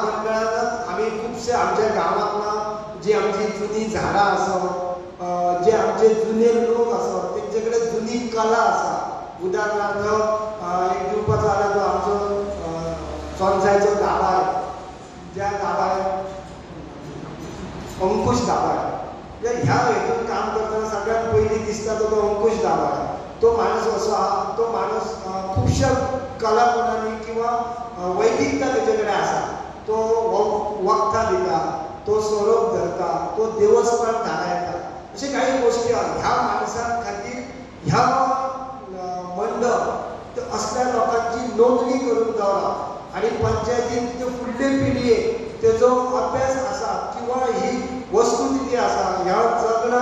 मंडळान आमी खुबशे आमच्या गांवांतला जी आमची जुनी झाडां आसत, जे आमचे जुने लोक आसत तेंचे कडेन जुनी कला आसा. उदाहरणार्थ एक दिवपाचो जाल्यार तो आमचो चोंचायचो गाबाय, ज्या गाबाय अंकुश गाबाय, ह्या हेतून काम करतना सगळ्यात पयलीं दिसता तो अंकुश गाबाय. तो माणूस असो आहा, तो माणूस खुबश्या कलागुणांनी किंवा वैदिकता तेजे कडेन आसा. तो वखदां दिता, तो सोरोप धरता, तो देवस्थान थारायता, अशे काही गोष्टी आहा. ह्या माणसां खातीर ह्या मंडळ असल्या लोकांची नोंदणी करून दवरप आनी पंचायतीन ते फुडले पिळयेक तेजो अभ्यास आसा किंवा ही वस्तुस्थिती आसा, ह्या जगणा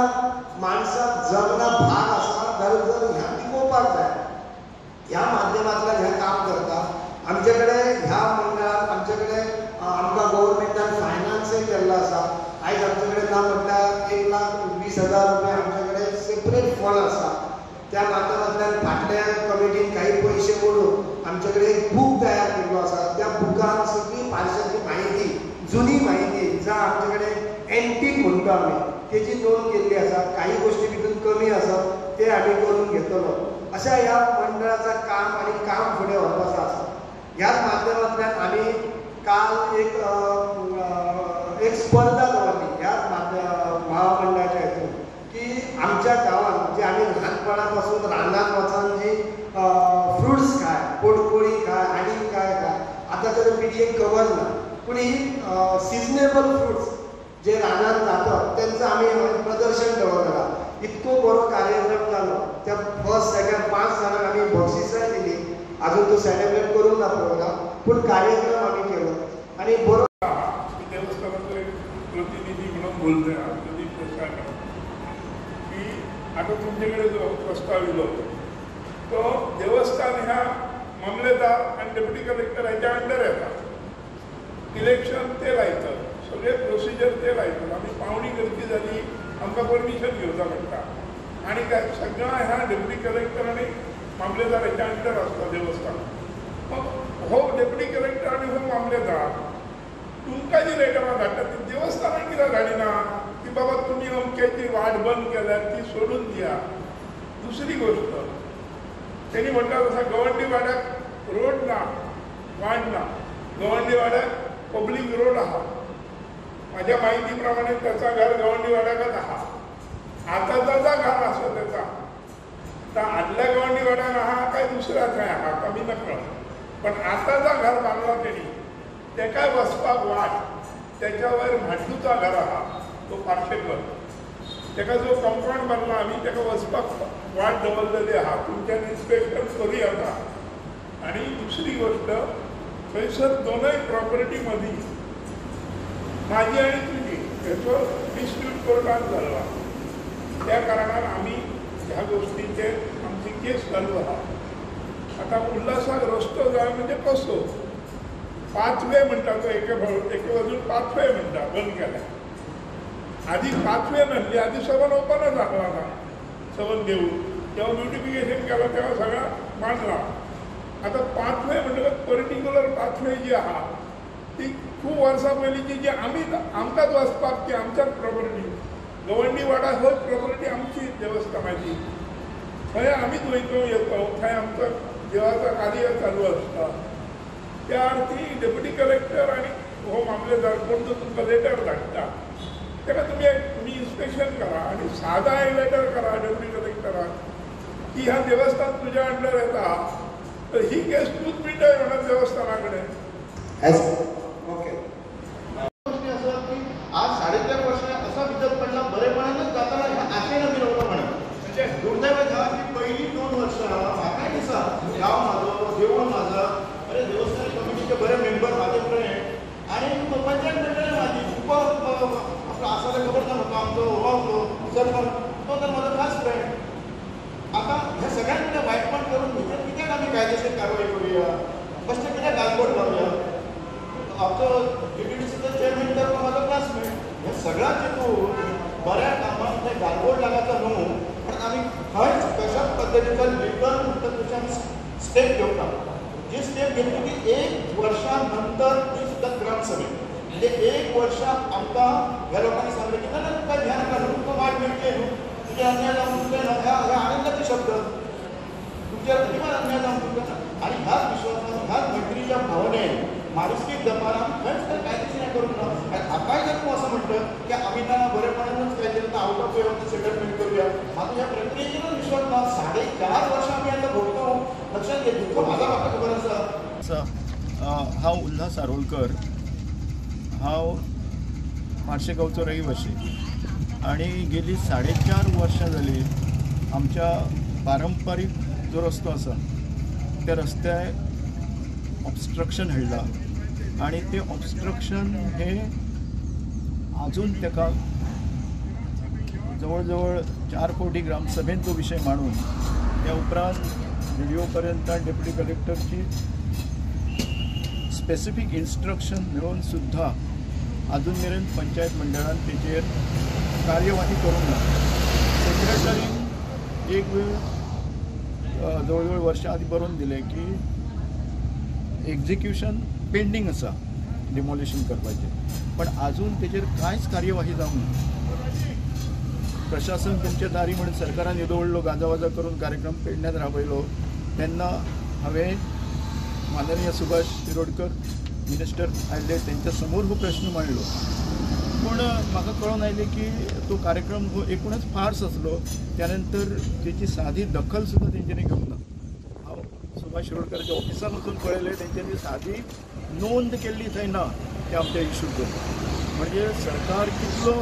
माणसाक जगणा भाग आसा जाल्यार जर ह्या टिकोवपाक जाय. ह्या माध्यमांतल्यान हें काम करता. आमचे कडेन ह्या मंडळान आमचे कडेन आमकां गव्हर्मेंटान फायनान्सय केल्लो आसा. आयज आमचे कडेन ना म्हटल्यार 1,20,000 रुपया आमचे कडेन सेपरेट फंड आसा. त्या माध्यमांतल्यान फाटल्या कमिटीन काही पयशे काडून आमचे कडेन एक बूक तयार केल्लो आसा. त्या बुकान सगळी पारशाची म्हायती, जुनी म्हायती जा आमचे कडेन एन्टीक म्हणटा आमी, तेजी नोंद केल्ली आसा. काही गोष्टी भितून कमी आसत ते आमी करून घेतलो. अशा ह्या मंडळाचा काम आनी काम फुडें व्हरपाचो आसा. ह्याच माध्यमांतल्यान आमी काल एक एक स्पर्धा दवरली ह्याच महामंडळाच्या हेतून की आमच्या गांवांत जे आमी ल्हानपणा पासून रानात वचून जी फ्रुट्स खाय, पोटकोळी खाय आनी काय खाय, आतां तर पिढयेक खबर ना, पूण ही सिजनेबल फ्रुट्स जे रानात जातात तेंचो आमी प्रदर्शन दवरला. इतको बरो कार्यक्रम जालो. त्या फर्स्ट सेकंड 5 जाणांक आमी बक्षिसांय दिली. अजून तो सेलिब्रेट करूंक ना प्रोग्राम, पूण कार्यक्रम आमी केलो आनी बरो. देवस्थानाचो एक प्रतिनिधी म्हणून बोलतोय प्रदीप देसाय की आता तुमच्याकडे जो प्रस्ताव येयलो तो देवस्थान ह्या मामलेदार आनी डेप्युटी कलेक्टर हाच्या अंडर येता. इलेक्शन ते लायतात, सगळे प्रोसिजर ते लायतात. आमी पावणी करची जाली आमकां परमिशन घेवचा पडटा आनी काय सगळ्या ह्या डेप्युटी कलेक्टर आनी मामलेदार हाच्या अंडर आसता देवस्थान. मग हो डेप्युटी कलेक्टर आनी हो मामलेदार तुमकां जी लेटरां धाडटा ती देवस्थानाक कित्याक धाडिना की बाबा तुमी अमक्याची वाट बंद केल्या ती सोडून दिया. दुसरी गोष्ट तेणी म्हणटा तसा गवंडी वाड्याक रोड ना, वाट ना. गवंडी वाड्याक पब्लीक रोड आहा. माझ्या माहिती प्रमाणे त्याचा घर गवंडी वाड्याकच आहा. आतांचा घर आसा त्याचा तर आदल्या गवंडी वाड्यान आहा काय दुसऱ्या थंय आहा कमी नकळ, पण आतांचा घर बांदला तेणी तेकाय वचपाक वाट, त्याच्या वयर म्हाड्डूचा घर आहा तो पार्शेकर, तेका जो कंपाउंड बांदला आमी तेका वचपाक वाट दवरलेली आहा. तुमच्यान इन्स्पेक्शन करूं येता. आनी दुसरी गोष्ट थंयसर दोनय प्रॉपर्टी मदीं माझी आनी तुजी हेचो डिस्प्यूट कोर्टान जाल्लो. त्या कारणान आमी ह्या गोष्टीचेर आमची केस चालू आहा. आतां उल्हासाक रस्तो जाय म्हणजे कसो पाथवे म्हणटा तो एके बाजून पाथवे म्हणटा बंद केल्या. आधी पाथवे नासली, आधी सबन ओपनच आसला ना सबन देवूळ. जेव्हा ब्युटिफिकेशन केलं तेव्हा सगळं बांदला. आतां पाथवे म्हणटकच पर्टिक्युलर पाथवे जी आहा ती खूब वर्सां पयलींची जी आमी आमकांच वचपाक ती आमच्याच प्रॉपर्टी गवंडी वाडा होच प्रॉपर्टी आमची देवस्थानाची. थंय आमीच वयतो येतो, थंय आमचो देवाचो कार्य चालू आसता. त्या अर्थी डेप्युटी कलेक्टर आनी हो मामलेदार कोण जो तुमकां लेटर धाडटा तेका तुमी इन्स्पेक्शन करा आनी सादा एक लेटर करा डेप्युटी कलेक्टराक की ह्या देवस्थान तुज्या अंडर येता तर ही केस तूच मिटय म्हणून देवस्थाना कडेन. ओके गोष्टी आसा की आज 4.5 वर्षां असा भितर पडला बरेपणानच जाताना ह्या आशेन आमी रावला म्हणून. म्हणजे दुर्दैव ह्या की पयलीं 2 वर्सां म्हाकाय दिसा गांव म्हाजो, देवूळ म्हाजो, अरे देवस्थान कमिटीचे बरे मेंबर म्हाजे फ्रेंड आनी पंचायत मंडळी म्हाजी उप आपलो आसा जाल्यार खबर ना म्हाका आमचो हो आपलो सरपंच तो तर म्हाजो खास फ्रेंड. आतां ह्या सगळ्यां कडेन वायटपण करून भितर कित्याक आमी कायदेशीर कारवाय करुया, कशें कित्याक गालबोट लावया. आमचो जीटीडीसीचो चेअरमॅन तर म्हाजो क्लासमेट. ह्या सगळ्या चिंतून बऱ्या कामाक ते गालबोट लागाचो न्हू, पण आमी खंयच कशाच पद्दतीचो लिगल म्हणटा तशें आमी स्टेप घेवना. जी स्टेप घेतली ती 1 वर्षा नंतर ती सुद्दां ग्रामसभेत. म्हणजे एक वर्षाक आमकां ह्या लोकांनी सांगलें की ना ना तुमकां ध्यान नाका न्हू, तुमकां वाट मेळटली न्हू, तुमचेर अन्याय जावन तुमचें ना, ह्या आनंदाचे शब्द तुमचेर अजिबात अन्याय जावन तुमकां ना. आनी ह्याच विश्वासान ह्याच मैत्रीच्या भावनेन माणुसकी जपान आमी खंयच तर कांयच हें करूंक ना. आनी आतांय जर तूं असो म्हणटा की आमी ना बरेपणानूच काय तरी आउट ऑफ वे सेटलमेंट करूया, म्हाका ह्या प्रक्रियेचेरूच विश्वास ना. 4.5 वर्सां आमी आतां भोगता, लक्षात घे, दुःख म्हाका म्हाका खबर आसा. हांव उल्हास आरोलकर, हांव मार्शे गांवचो रहिवासी आनी गेली 4.5 वर्सां जाली आमच्या पारंपारीक जो रस्तो आसा त्या रस्त्याक ऑबस्ट्रक्शन हाडलां आनी तें ऑबस्ट्रक्शन हें आजून ताका जवळ जवळ 4 फावटी ग्रामसभेन तो विशय मांडून त्या उपरांत बीडीओ पर्यंत डेप्युटी कलेक्टरची स्पेसिफीक इन्स्ट्रक्शन मेळून सुद्दां आजून मेरेन पंचायत मंडळान तेचेर कार्यवाही करूंक ना. सेक्रेटरीन एक वेळ जवळ जवळ वर्सां आदीं बरोवन दिलें की एक्झिक्युशन पेंडींग आसा डिमॉलिशन करपाचें, पण आजून तेचेर कांयच कार्यवाही जावंक ना. प्रशासन तुमच्या दारी म्हणून सरकारान येदो व्हडलो गाजावाजा करून कार्यक्रम पेडण्यात राबयलो तेन्ना हांवें माननीय सुभाष शिरोडकर मिनिस्टर आयले तेंच्या समोर हो प्रश्न मांडलो, पूण म्हाका कळोन आयलें की तो कार्यक्रम हो एकूणच फार्स आसलो. त्यानंतर तेची सादी दखल सुद्दां तेंच्यांनी घेवंक ना. हांव सुभाष शिरोडकराच्या ऑफिसान वचून पळयलें, तेंच्यांनी सादी नोंद केल्ली थंय ना त्या आमच्या इशूचो. म्हणजे सरकार कितलो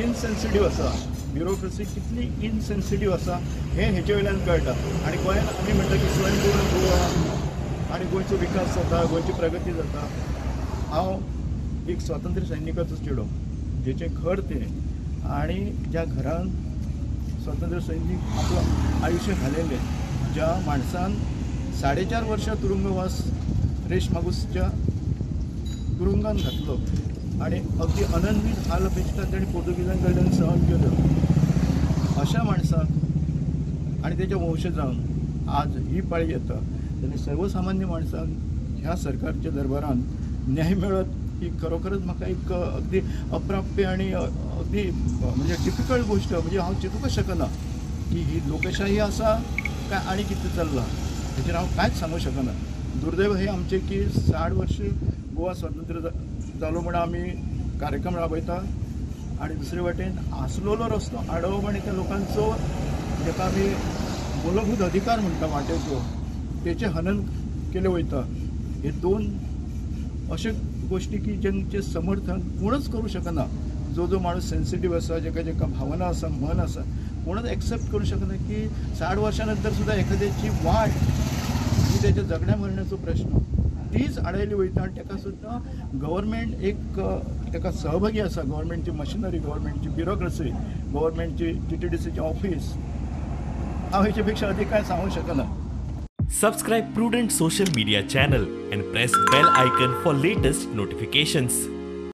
इनसेन्सिटीव आसा, ब्युरोक्रेसी कितली इनसेन्सिटीव आसा हें हेचे वयल्यान कळटा. आनी गोंयांत आमी म्हणटा की स्वयंपूर्ण गोवा आनी गोंयचो विकास जाता, गोंयची प्रगती जाता. हांव एक स्वातंत्र्य सैनिकाचो चेडो, जेचें घर तें आनी ज्या घरान स्वातंत्र्य सैनीक आपलो आयुश्य घालयलें, ज्या माणसान 4.5 वर्सां तुरुंगवास रेश मागूसच्या तुरुंगान घातलो आनी अगदी अनन्वीत हाल अपेक्षा ताणें पोर्तुगीजां कडल्यान सहन केल्यो, अशा माणसाक आनी तेच्या वंशजांक आज ही पाळी येता जाल्यार सर्वसामान्य माणसांक ह्या सरकारच्या दरबारान न्याय मेळत ही खरोखरच म्हाका एक अगदी अप्राप्य आनी अगदी म्हणजे डिफिकल्ट गोश्ट. म्हणजे हांव चिंतूंकच शकना की ही लोकशाही आसा काय आनी कितें चल्लां हेचेर हांव कांयच सांगूंक शकना. दुर्दैव हें आमचें की 60 वर्स गोवा स्वतंत्र जालो म्हूण आमी कार्यक्रम राबयता आनी दुसरे वाटेन आसलेलो रस्तो आडोवप आनी त्या लोकांचो जेका आमी मूलभूत अधिकार म्हणटा वाटेचो तेचें हनन केलें वयता. हे दोन अशे गोश्टी की जेंचें समर्थन कोणच करूं शकना. जो जो माणूस सेन्सिटीव आसा, जेका जेका भावना आसा, मन आसा, कोणच एक्सेप्ट करूं शकना की 60 वर्सां नंतर सुद्दां एखाद्याची वाट ही तेच्या जगण्या मरण्याचो प्रश्न तीच आडयली वयता आनी ताका सुद्दां गव्हर्मेंट एक ताका सहभागी आसा. गव्हर्मेंटची मशिनरी, गव्हर्मेंटची ब्युरोक्रेसी, गव्हर्मेंटची TTDCचें ऑफीस. हांव हेचे पेक्षा अधिक कांय सांगूंक शकना. Subscribe Prudent Social Media channel and press bell icon for latest notifications.